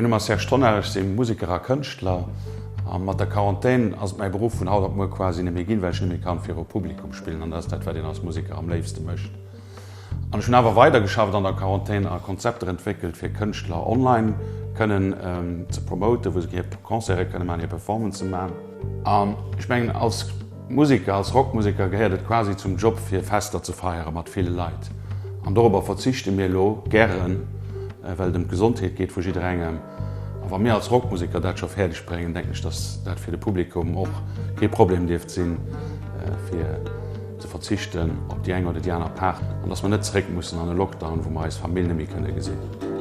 Mäin Numm ass Serge Tonnar, ech si Museker a Kënschtler. A mat der Quarantän ass et mäi Beruff vun haut op muer quasi net méi ginn, well ech net méi kann viru Publikum spillen an dat ass dat, wat een als Museker am léifste mécht. An ech hunn awer weidergeschafft an der Quarantän a Konzepter entwéckelt, fir Kënschtler online kënnen ze promoten, wou se hir Concerte kënne maachen, hir Performancen maachen. An ech mengen, als Museker, als Rockmuseker gehéiert et quasi zum Job, fir Fester ze feiere mat ville Leit. An dorobber verzichte mir elo gären, well et ëm d'Gesondheet geet vu jidderengem. A wa mir als Rockmuseker dat scho fäerdeg bréngen, denken ech, datt dat fir de Publikum och kee Problem dierft sinn, fir ze verzichten op déi eng oder déi aner Part an datt mer net zeréck mussen an e Lockdown, wou mer eis Famill net méi kënne gesinn.